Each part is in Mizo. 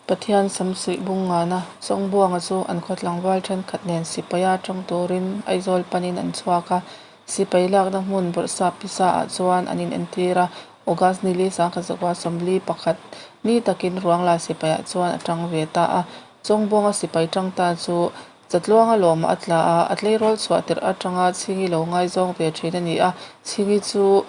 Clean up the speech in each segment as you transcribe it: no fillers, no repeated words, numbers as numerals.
Pathian Samsuih Bungngana Chawngbuanga chu an khaw tlangval thenkhat nen sipaia tang turin Aizawl panin an chhuak a, sipai lakna hmun Bawrhsap pisa ah chuan an inentir a, August ni li 1941 ni takin Ruangla sipaiah chuan a tang ve ta a, Chawngbuanga sipai tang ta chu Zatluanga lawmah a tla a, a tleirawl chhuah tirh atanga Chhingi lo ngaizawng ve thin a ni a, Chhingi chu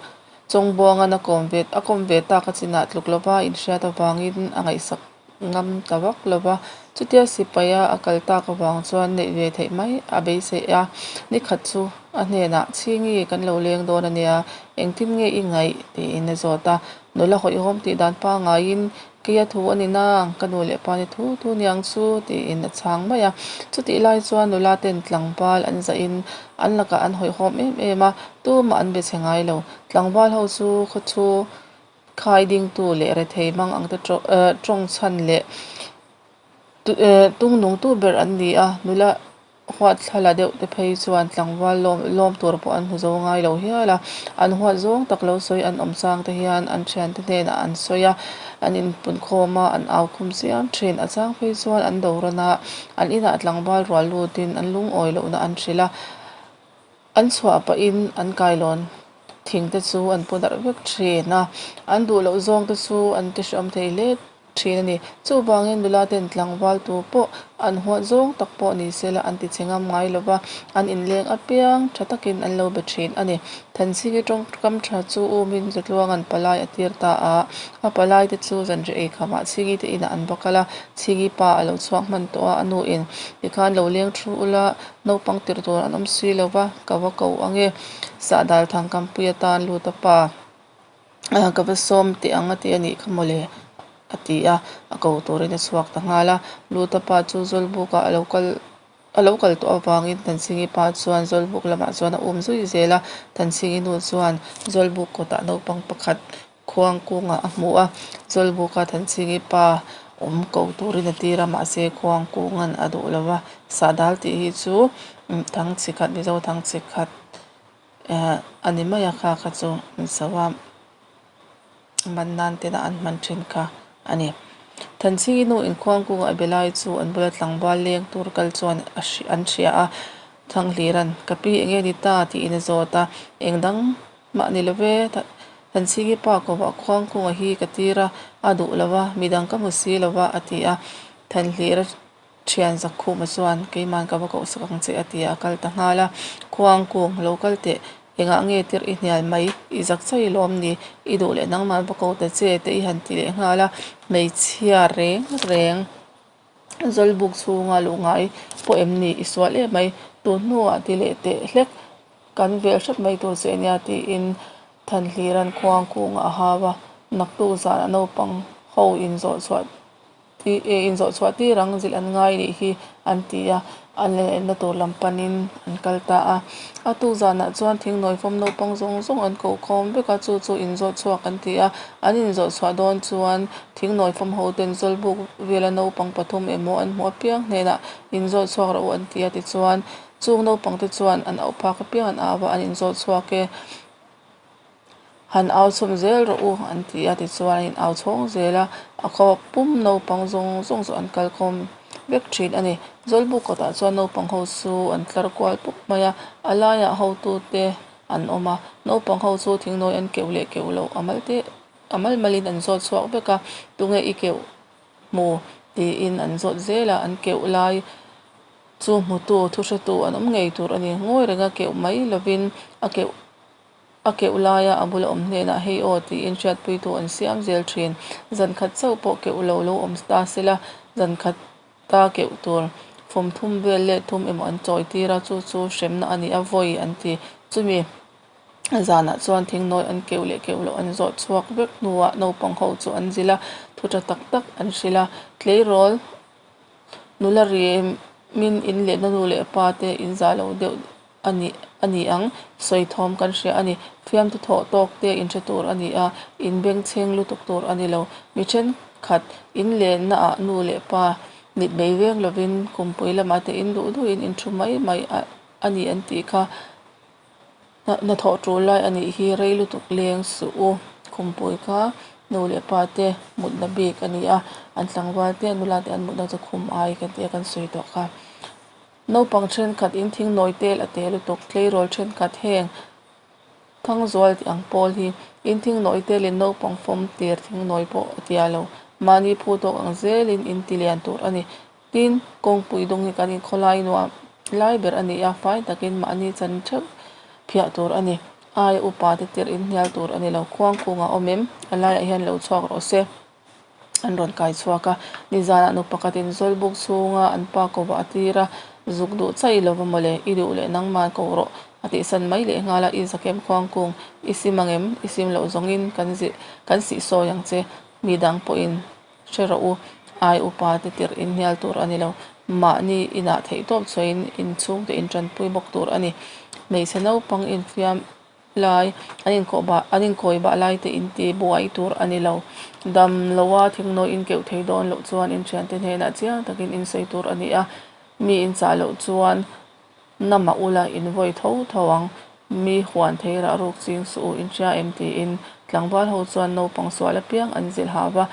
Chawngbuanga'n a kawm ve a kawm ve tak a chinah tluk lova inhriat avangin a ngaihsak ngam ta vak lo va. Chutia sipaia a kal tak avang chuan neih ve theih mai a beisei a, ni khat chu a hnenah, Chhingi, kan lo leng dawn a nia, engtin nge i ngaih? tiin a zawt a. Nula hawihhawm tih dan pangaiin Keia thu a ni nang, ka nu leh pa ni thu thu niang chu, tiin a chhang mai a. Chutih lai chuan nula ten tlangval an zahin an lakah an hawihhawm em em a, tumah an be chhe ngai lo. Tlangval ho chu khawchhu khai dingtu leh rethei mang ang te tawng chhan leh tungnungtu ber an ni a, nula Huat thla la deuh te phei chuan tlangval lawm lawm tur pawh an hmu zo ngai lo hial a, an huat zawng tak lo sawi an awm chang te hian an thiante hnenah an sawi a, an inpun khawm a, an au khum chiam thin. A chang phei chuan an do rawn a, an inah tlangval rual lutin an lungawi lohna an hrilh a, an chhuah pahin an kailawn thing te chu an pu darh vek thin a, an duh loh zawng te chu an ti hreawm thei hle. thin a ni. Chuvangin nula ten tlangval tu pawh an huat zawng tak pawh ni sela an ti che ngam ngai lo va, an inleng apiang tha takin an lo be thin a ni. Thanchhingi tawngkam tha chu umin Zatluanga'n palai a tir ta a, a palai te chu zanriah ei khamah Chhingi te inah an va kal a, Chhingi pa a lo chhuak hman tawh a, a nu in tikhan lo leng thu ula, naupang tirh tur an awm si lo va, ka va ko ang e, Sahdal Thangkampui atan lut a pa. Ka va sawm teh ang a ti a nih kha mawle a ti a, a ko turin a chhuak ta nghal a, Luta pa chu Zawlbuk ah alo kal a lo kal tawh avangin Thansingi pa chuan Zawlbuk lamah chuan a um zui zel a, Thansingi nu chuan Zawlbuk kawtah naupang pakhat khuang kungah a hmu a, Zawlbuk a Thansingi pa awm ko turin a tir a, mahse khuang kungan a duh lo va, Sahdal tih hi chu thang chi khat Mizo thang chi khat. Eh a ni mai a kha kha chu sava man nan tena an hman thin kha a ni. Thanchhingi nu inkhuang kungah a be lai chu an bula tlangval leng tur kal chuan a an hria a, Thanghliran ka pi enge ni ta tiin a zawt a, eng dang mah ni lo ve Thanchhingi pa kovah khuang kungah hi ka tir a, a duh lo va midang ka hmu si lo va a ti a, Thanhlira Thian Zakhuma chuan, Keiman ka va kohsak ang che a ti a, a kal ta nghal a. Khuang kung, lo kal teh, engah nge tirh i hnial mai, i zak chai lawm ni, i duh leh nangmah va ko ta che te i han ti leh nghal a. Hmeichhia reng reng Zawlbuk chhunga luh ngai pawh em ni, i sual em mai, tun hnuah ti leh teh hlek kan vel hrep mai tur che nia tiin Thanhliran khuang kungah a hau a, naktuk zanah naupang ho inzawh chhuah Tih eh inzawh chhuah tir ang zilh an ngai nih hi an ti a, an lenna tur lam panin an kal ta a. A tuk zanah chuan thingnawi fawm naupang zawng zawng an koh khawm vek a, chu chu inzawh chhuak an ti a. An inzawh chhuah dawn chuan thingnawi fawm ho ten Zawlbuk vela naupang pathum emaw an hmuh apiang hnenah inzawh chhuak rawh u an ti a tichuan chung naupang te chuan an auh phak apiang an au a, an inzawh chhuak e. Han au chhawm zel rawh u an ti a tichuan an in au chhawng zel a, a khaw pum naupang zawng zawng chu an kal khawm vek thin a ni. Zawlbuk kawtah chuan naupang ho chu an tlar kual pup mai a, a laiah hotute an awm a, naupang ho chu thingnawi an keuh leh keuh loh a mal te a mal malin an zawt chhuak vek a, tunge i keuh hmu tiin an zawt zel a, an keuh lai chu hmutu thuhretu an awm ngei tur a ni. Ngawi renga keuh mai lovin a keuh. A keuh laia a bula awm hnenah hei aw tiin hriatpuitu an siam zel thin. Zan khat chauh pawh keuh lo lo awm ta sela, zan khat ta keuh tur fawm thum vel leh thum emaw an chawi tir a, chu chu hremna a ni a, vawi an ti. Chumi zanah chuan thingnawi an keuh leh keuh loh an zawh chhuak vek hnuah naupang ho chu an zilh a, thu tha tak tak an hrilh a, tleirawl nula rimin in lehna nu leh pa te in zah lo deuh A nih, a ni ang, sawi thawm kan hria a ni. Fiamtu thawh tawk te inhre tur a ni a, in bengchheng lutuk tur a ni lo. Mi thenkhat in lenna ah nu leh pa mit mei veng lovin kumpui lamah te in duh duhin in thu mai mai a ni an tih kha hnathawh tul lai a nih hi rei lutuk leng suh u. Kumpui kha Nu leh pa te mutna bik a ni a, an tlangval te nula te an mutna chu khum ai kan tih a kan sawi tawh kha. Naupang thenkhat in thing nawi tel a te lutuk tleirawl thenkhat heng Thangzual tih ang pawl hi in thing nawi telin naupang fawm tir thing nawi pawh a tia lo. Mahni phu tawk ang zelin in ti lian tur a ni. Tin, kawngpui dung hi kan inkhawlai nuam lai ber a ni a, fai takin mahni chan theuh phiah tur a ni. Aia upa te tirh inhnial tur a ni lo. Khuangkungah awm em? A laiah hian lo chhuak rawh se. An rawn kai chhuak a, nizanah nu pakhatin Zawlbuk chhunga an pa ko vah a tir a, zuk duh chaih lo va mawle, i duh leh nangman ko rawh a tihsan mai leh nghal a, i zakem khuangkung, i sim ang em? I sim loh zawngin kan zih kan sih sawi ang che, mi dang pawhin hre rawh u, ai upa te tirh inhnial tur a ni lo, mahni inah theihtawp chhuahin inchhungte intanpui bawk tur a ni, hmeichhe naupang infiam lai an inkhawh bah an inkawi bah lai te in ti buai tur a ni lo. Dam loa thingnawi in keuh thei dawn loh chuan in thiante hnenah chiang takin in sawi tur a ni a, mi in chah loh chuan na mah ula in vawi tho tho ang, mi huan thei rah ruk ching suh u in hria em tiin tlangval ho chuan naupang sual apiang an zilh ha va,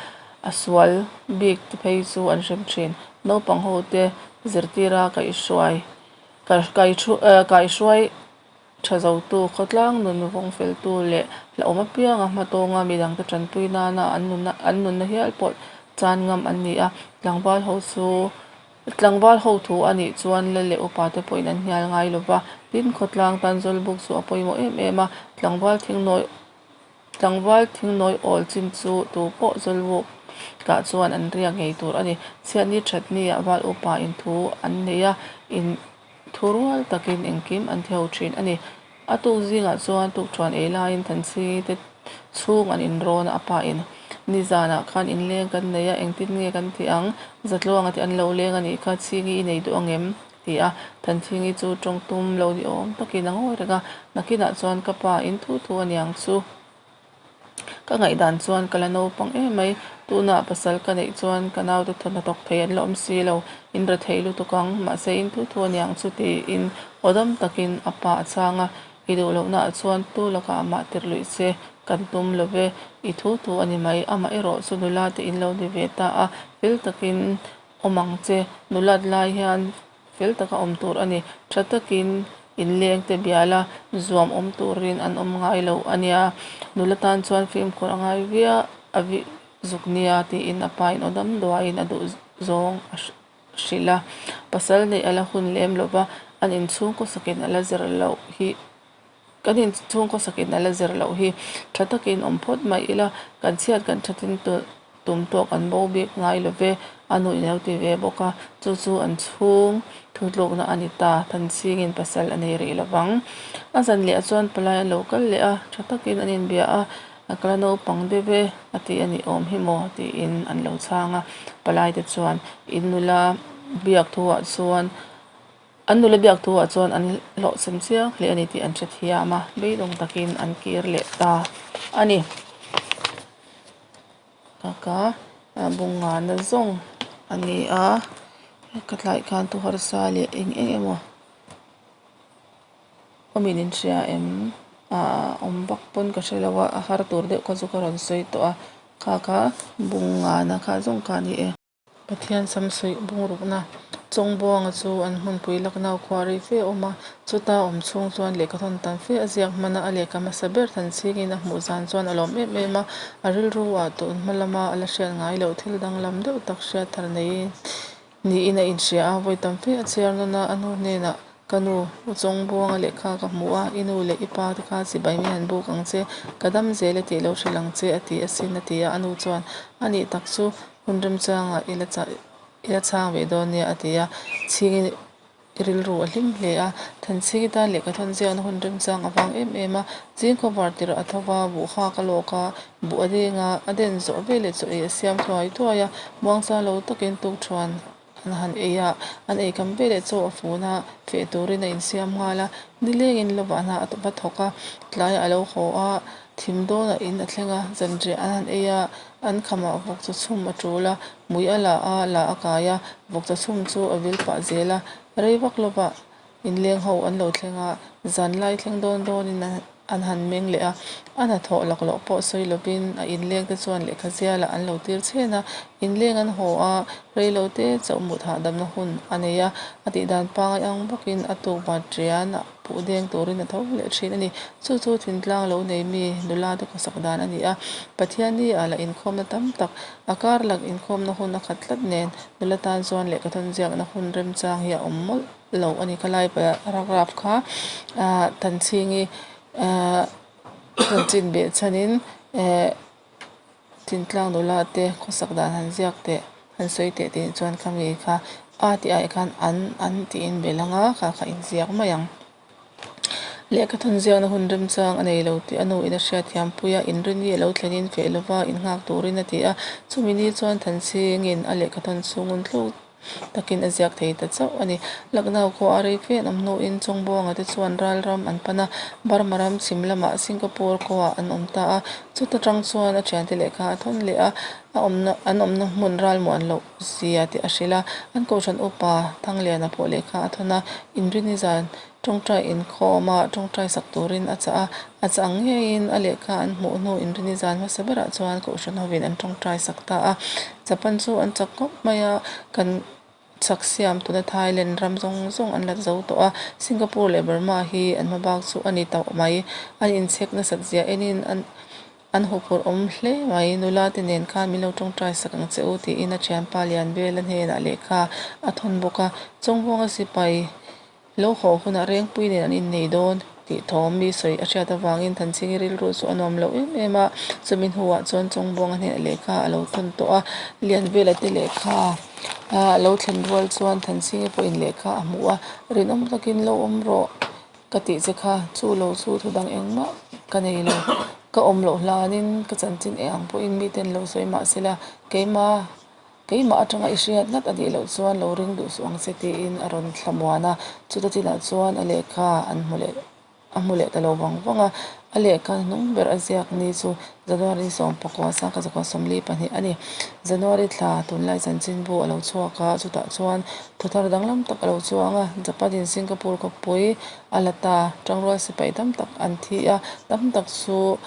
a sual bik te phei chu an hrem thin. Naupang ho te zirtira kaihhruai kaihhruai Tha zotu, khawtlang nun vawng feltu leh hlauhawm apianga hmatawnga midangte tanpui nana an nunna an nunna hial pawh chan ngam an ni a. Tlangval ho chu tlangval ho thu a nih chuan lal leh upa te pawhin an hnial ngai lo va. Tin, khawtlang tan Zawlbuk chu a pawimawh em em a, tlangval thingnawi tlangval thingnawi awl chin chu tu pawh Zawlbuk kah chuan an riak ngei tur a ni. Chhiatni thatni ah val upa in thu an nei a, in. Thu rual takin engkim an ti ho thin a ni. A tuk zingah chuan tukṭhuan ei laiin Thanchhingi te chhung an inrawn a, a pa in, Nizanah khan inleng kan nei a, engtin nge kan ti ang? Zatluanga te an lo leng a nih kha, Chhingi i nei duh ang em? ti a. Thanchhingi chu tawng tum lo ni awm takin a ngawi reng a, nakinah chuan ka pa in thu thu a niang chu. Ka ngaihdan chuan ka la naupang em mai, tunah pasal ka neih chuan ka naute thawmhnaw thawk thei an la awm si lo, in ra thei lutuk ang, mahse in thu thu aniang chu tiin aw dam takin a pa a chhang a, i duh lohnaah chuan tu lakah mah tirh luih che kan tum lo ve, i thu thu a ni mai, amah erawh chu nula te in lo ni ve ta a, fel takin awm ang che, nulat lai hian Fel taka awm tur a ni. Tha takin inleng te bial a, zuam awm turin an awm ngai lo a nia. Nula tan chuan fimkhur a ngai viau a vih zuk nia tiin a pa in aw dam duaiin a duh zawng a hrilh a. Pasal neih a la hun lem lo va, an inchhung khawsakin a la zir loh hi. Kan inchhung khawsakin a la zir loh hi tha takin awm phawt mai ila, kan chhiat kan thatin tum tawk an bo bik ngai lo ve, a nu in a lo ti ve bawk a, chu chu an chhung thutlukna a ni ta, Thanchhingin pasal a nei rih lo vang. A zan leh ah chuan palai an lo kal leh a, tha takin an inbia a, a kal a naupang deuh e a ti a nih awm hi maw tiin an lo chhang a, palai te chuan in nula biak thu ah chuan An nula biak thu ah chuan an hlawhchham chiang hle a ni tih an hrethiam a, beidawng takin an kir leh ta a ni. Kaka bungana zawng a ni a, ka tlai khan thu harsa leh eng eng emaw awmin in hria em? Ahh awm vak pawn ka hre lo a, a har tur deuh kha chu ka rawn sawi tawh a, kha kha bungana kha zawng kha a ni e. Pathian samsuih bungrukna Chawngbuanga chu an hmunpui Lucknow khua rei fe a awm a, chuta awm chhung chuan lehkha thawn tam fe a ziak hman a, a lehkha hmasa ber Thanchhingin a hmuh zan chuan a lawm em em a, a rilru ah tun hma lama a la hriat ngai loh thil danglam deuh tak hriat thar nei niin a inhria a, vawi tam fe a chhiar nawn a, a nu hnenah Ka nu, u Chawngbuanga lehkha ka hmu a, i nu leh i pa te kha chibai min han buk ang che, ka dam zel e tih lo hrilh ang che a ti asin a ti a, a nu chuan a nih tak chu hun remchangah i la chah i la chhang ve dawn nia a ti a, chhingin i rilru a hlim hle a, Thanchhingi tan lehkha thawn ziakna hun remchang a vang em em a, zing khawvar tirh a tho va, buh hak a lawk a, buh a deng a, a den zawh veleh chaw ei a siam thuai thuai a, muangchang lo takin tukthuan An han ei a, an ei kam veleh chaw a fun a, feh turin a insiam nghal a, nilengin lovahna a va thawk a, tlaiah a lo haw a, thim dawnah in a thleng a, zanriah an han ei a, an khamah vawk chaw chhum a tul a, mui a la a, la a kai a, vawk chaw chhum chu a vil pah zel a, rei vak lovah inleng ho an lo thleng a, zanlai thleng dawn dawnin an. an han meng leh a, a hnathawh laklawh pawh sawi lovin a inleng te chuan lehkha zialah an lo tir chhen a, inleng an haw a, reilo te chauh mut hahdamna hun a nei a, a tihdan pangai ang bawkin a tuk vat rian ah puh deng turin a tho leh thin a ni. Chu chu thintlang lo nei mi nula te khawsak dan a ni a, Pathianni ah lah inkhawmna tam tak, a kar lak inkhawmna hun a khat tlat nen nula tan chuan lehkha thawn ziakna hun remchang hi a awm mawlh. lo a ni. Khalai paragraph kha ah Thanchhingi ah chanchin beh chhanin eh thintlang nula te khawsak dan han ziak teh han sawi teh tih chuan khami kha a tih ai khan an an tiin belh ang a kha kha inziak mai ang. Lehkha thawn ziakna hun remchang a nei lo tih a nu in a hriatthiam pui a, inrini a lo thlenin feh lova innghak turin a ti a, chumi ni chuan Thanchhingin a lehkha thawn chhungun thluk takin a ziak thei ta chauh a ni. Lucknow khua a rei fe an awm hnuin Chawngbuanga te chuan ral ram an pan a, Burma ram chhim lamah Singapore khuaah an awm ta a. Chuta tang chuan a thiante lehkha a thawn leh a, a awmna an awmna hmun ral muan loh zia tih a hrilh a. An kohhran upa Thangliana pawh lehkha a thawn a, Inrini zan tawngtai inkhawm a tawngtai sak turin a chah a. A chah ang ngeiin a lehkha an hmuh hnu Inrini zan hmasa berah chuan kohhran hovin an tawngtai sak ta a. Japan chu an chak khawp mai a, kan chak siam tuna Thailand ram zawng zawng an la zo tawh a, Singapore leh Burma hi an hma bak chu a ni tawh mai. An inchhek nasat zia enin an an huphurh awm hle mai. Nula te nen khan min lo tawngtai sak ang che u tiin a thianpa Lianvela hnenah lehkha a thawn bawk a. Chawngvawnga sipai Lo haw hunah Rengpui nen an innei dawn tih thawm mi sawi a hriat avangin Thanchhingi rilru chu a nuam lo em em a, chumi hnuah chuan Chawngbuanga hnenah lehkha a lo thawn tawh a, Lianvela te lehkha a lo thlen rual chuan Thanchhingi pawhin lehkha a hmu a, rinawm takin lo awm rawh ka tih che kha, chu lo chu thu dang engmah ka nei lo, ka awm loh hlanin ka chanchin eng ang pawhin miten lo sawi mahsela keimah Keimah atanga i hriat ngat a nih loh chuan lo ring duh suh ang che tiin a rawn thlamuan a, chuta chinah chuan a lehkha an hmu leh a hmu leh ta lo vang vang a, a lehkha hnung ber a ziak ni chu January 14 sangkhat zakua 42 a ni. January thla tunlai chanchinbu a lo chhuak a, chutah chuan thuthar danglam tak a lo chuang a, Japan in Singapore khawpui a la ta, tangrual sipai tam tak an thi a, tam tak chu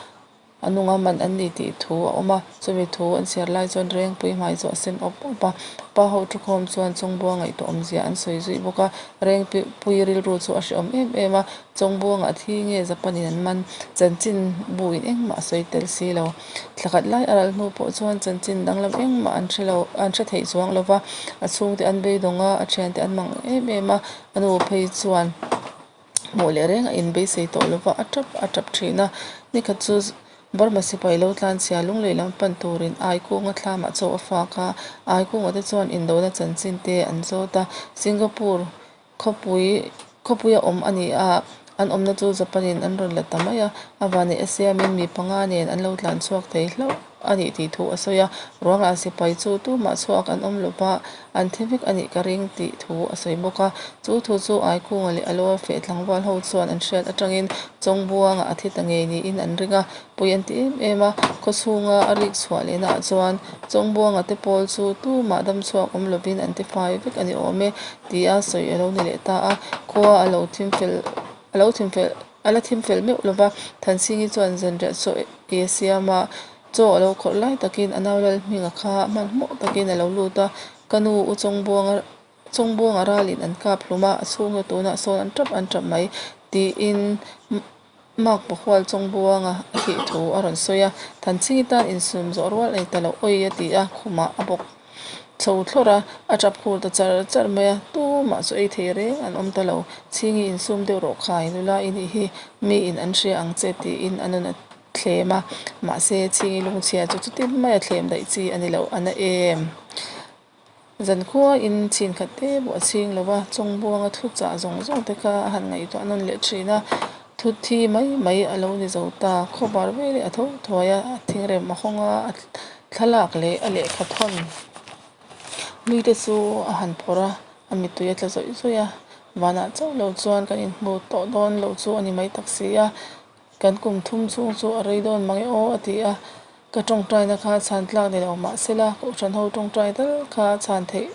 A nunga man an ni tih thu a awm a, chumi thu an chhiar lai chuan Rengpui hmai chu a sen awp awp a, pa ho thukhawm chuan Chawngbuanga ngaihtuah awmzia an sawi zuih bawk a, Rengpui rilru chu a hrehawm em em a, Chawngbuanga a thi nge Japan-in an man, chanchin buin engmah a sawi tel si lo. Thla khat lai a ral hnu pawh chuan chanchin danglam engmah an hre lo, an hre theih chuang lo va, a chhungte an beidawng a, a thiante an mang em em a, a nu phei chuan. Hmuh leh reng a inbeisei tawh lova a tap a tap thin a, nikhat chu Burma sipai lo tlanchhia lunglei lam pan turin Aikunga thlamah chaw a fak a, Aikunga te chuan indona chanchin te an zawt a, Singapore khawpui khawpui a awm a ni a, an awmna chu Japan in an rawn la ta mai a, a vanneih a siamin mi panga nen an lo tlan chhuak thei hlauh. a nih tih thu a sawi a, ruangah sipai chu tumah chhuak an awm lova an thi vek a nih ka ring tih thu a sawi bawk a. Chu thu chu Aikunga leh a lo feh tlangval ho chuan an hriat atangin Chawngbuangah a thi ta ngei niin an ring a, pui an ti em em a, khawchhunga a rik chhuah lehna ah chuan Chawngbuanga te pawl chu tumah dam chhuak awm lovin an ti fai vek a ni awm e tia sawi a lo ni leh ta a, khua a lo thim fel a lo thim fel. A la thim fel meuh lova, Thansingi chuan zanriah chaw ei a siam a, chaw a lo khawrh lai takin a nau Lalhminga kha hmanhmawh takin a lo lut a, Ka nu U Chawngbuanga Chawngbuanga ralin an kap hlum a, a chhunga tunah sawn an tap an tap mai tiin Makpa hual Chawngbuanga a thih thu a rawn sawi a, Thansingi tan insum zawh rual a ni ta lo awi a ti a, khumah a bawk. Chho thlawrh a, a tap khur ta char char mai a, tumah chu ei thei reng an awm ta lo. Chhingi insum deuh rawh khai, nula i nih hi miin an hria ang che tiin a nun a thlem a, mahse Chhingi lungchhia chu chutin maia thlem daih chi a ni lo, a na em? Zankhuain chhin khat te pawh a chhing lo va, Chawngbuanga thu chah zawng zawng te kha a han ngaihtuah nawn leh thin a, thu thi mai mai a lo ni zo ta, khawvar veleh a tho thuai a, a thingrem a hawng a, a Thlalak leh a lehkha thawn mite chu a han phawrh a, a mittui a tla zawih zawih a, vanah chauh lo chuan kan inhmu tawh dawn lo chu a ni mai tak si a, kan kum thum chhung chu a rei dawn mang e aw a ti a, ka tawngtaina kha chhan tlak ni lo mahsela kohhran ho tawngtai tal kha chhan theih.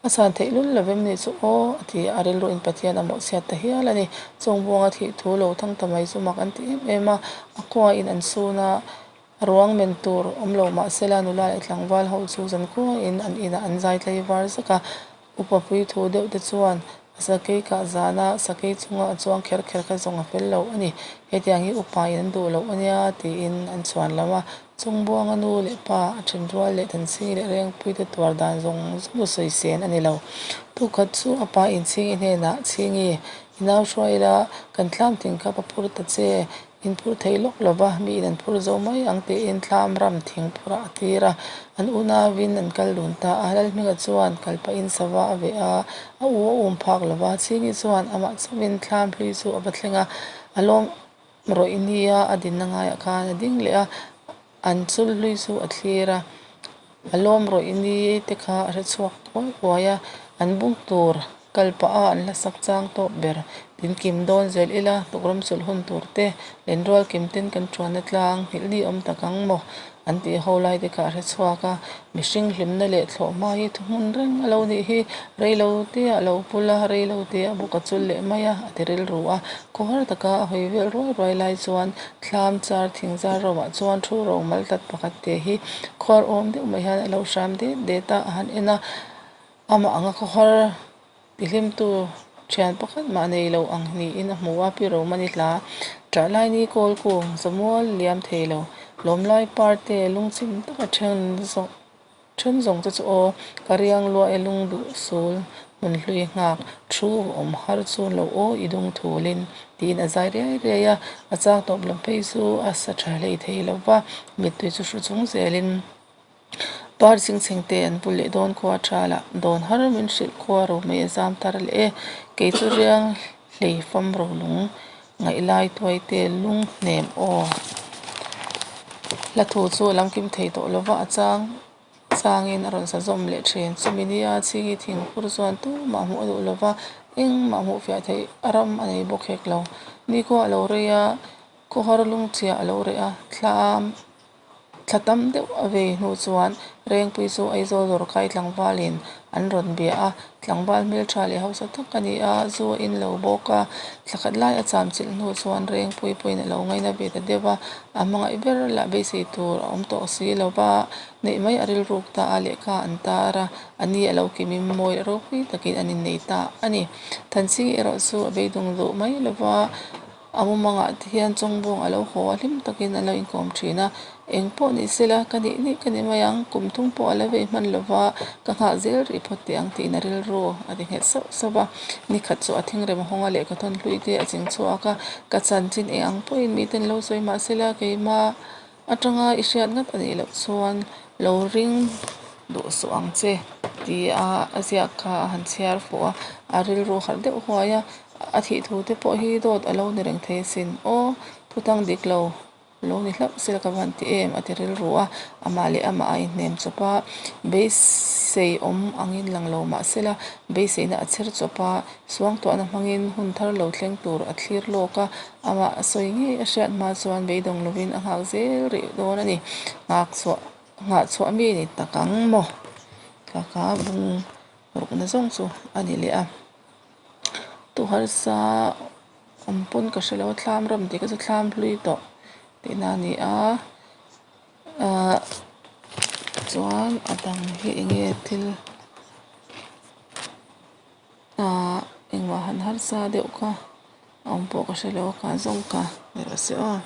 A chhan theih lul lo vem ni chu aw, a ti a, a rilruin Pathian a mawhchhiat ta hial a ni. Chawngbuanga thih thu lo thang ta mai chu mak an ti em em a, a khuain an sun a, ruang men tur awm lo mah sela nula leh tlangval ho chu zankhuain an inah an zai tlei var zak a. Upa pui thu deuh te chuan a sakei kah zana sakei chunga a chuang kher kher kha zawng a fel lo a ni. Hetiang hi upa in an duh loh a nia tiin an chhuan lam a. Chungbuanga nu leh pa a then rual leh Thanchhingi leh Rengpuite tuar dan zawng zawng sawi sen a ni lo. Tukhat chu a pa in Chhingi hnenah, Chhingi, i nau hruai ila kan thlam thing kha va phur ta che. In phur thei lawk lo va, mi in an phur zo mai ang tiin thlam ram thing phurah a tir a. An unauin an kal dun ta a, Lalhminga chuan kal pahin sava a veh a, a u a um phak lo va. Chhingi chuan amah chauhin thlam hlui chu a va thleng a, a lawm rawih nia a dinna ngaiah khan a ding leh a, an chul hlui chu a thlir a, a lawm rawih ni te kha a hre chhuak uai uai a, an bung tur kal pah a an hlasak chang tawp ber tin kim dawn zel ila tukram chulh hun tur te lenrual kim ten kan thuanna tlang nghilh ni awm tak ang maw an tih ho lai te kha a hre chhuak a, mihring hlimna leh thlawh hma hi thuhmun reng a lo nih hi reilo te a lo pul a, reilo te a buk a chul leh mai a, a ti rilru a, khawhar taka a hawi vel ruai ruai lai chuan thlam char thing zar roah chuan thu ro mal tlat pakhat te hi khuar awm deuh mai hian a lo hram det det a, a han en a, amah anga khawhar Tihlimtu thian pakhat mah nei lo ang niin a hmu a, Pi Romani hla ṭah lai ni kawl kung zamual liam thei lo, lawmlai parte lungchim taka then zawng then zawng te chu aw, ka riang lua e lung duh sul hmun hlui nghak thu awm har chu lo aw i dung thulin tiin a zai riai riai a, a chang tawp lam phei chu a sa tha hlei thei lo va, mittui chu hru chung zelin. Par chhingchheng te an bul leh dawn khua tha lah dawn har min hrilh khua ro mai a zam tar leh e kei chu riang hlei fam ro lung ngaih lai tuai te lung hnem aw hla thu chu a lam kim thei tawh lova a chang changin a rawn sa zawm leh thin chumi nia chhingi thingphur chuan tumah hmuh a duh lova engmah hmuh fiah theih a ram a nei bawk hek lo nikhua a lo rei a khawhar lungchhia a lo reh a thlam. Thla tam deuh a vei hnu chuan Rengpui chu Aizawl dawrkai tlangvalin an rawn bia a, tlangval hmeltha leh hausa tak a ni a, zu a in lo bawk a, thla khat lai a cham chilh hnu chuan Rengpui pawhin a lo ngaina ve ta deuh a, a hmangaih ber lah beisei tur a awm tawh si lo va, neih mai a rilruk ta a, lehkha an tar a, a ni a lo kim in mawi ropui takin an innei ta a ni. Thanchhingi erawh chu a beidawng duh mai lo va. A mumangah te hian chawngbawng a lo haw a, hlim takin a lo inkawm thin a. Eng pawh ni sela, ka nih nih ka ni mai ang, kum thum pawh a la vei hman lova, ka nghah zel rih phawt teh ang tiin a rilru a ti nghet sauh sauh a. Ni khat chu a thingrem hawng a lehkha thawn hlui te a ching chhuak a, ka chanchin eng ang pawhin miten lo sawi mah sela, keimah atanga i hriat ngat a nih loh chuan lo ring duh suh ang che tia a ziak kha a han chhiar fuh a, a rilru harh deuh huai a, a thih thu te pawh hi dawt a lo ni reng thei asin aw thutang dik lo lo ni hlauh sela ka van ti em a ti rilru a, amah leh amah a inhnem chawp a, beisei awm angin lang lo mah sela beiseina a chher chawp a, suangtuahna hmangin hun thar lo thleng tur a thlir lawk a. Amah a sawi ngei a hriat hma chuan beidawng lovin a nghak zel rih dawn a ni. Nghak chhuah nghah chhuah mi ni tak ang maw? Ka kha bung rukna zawng chu a ni leh a. Tu harsa awm pawn ka hre lo a, thlam ram tih kha chu thlam hlui tawh tihna a ni a. Ahh chuan a dang hi eng nge thil ahh engmah han harsa deuh kha. A awm pawh ka hre lo a kah zawng ka ni rawh se aw.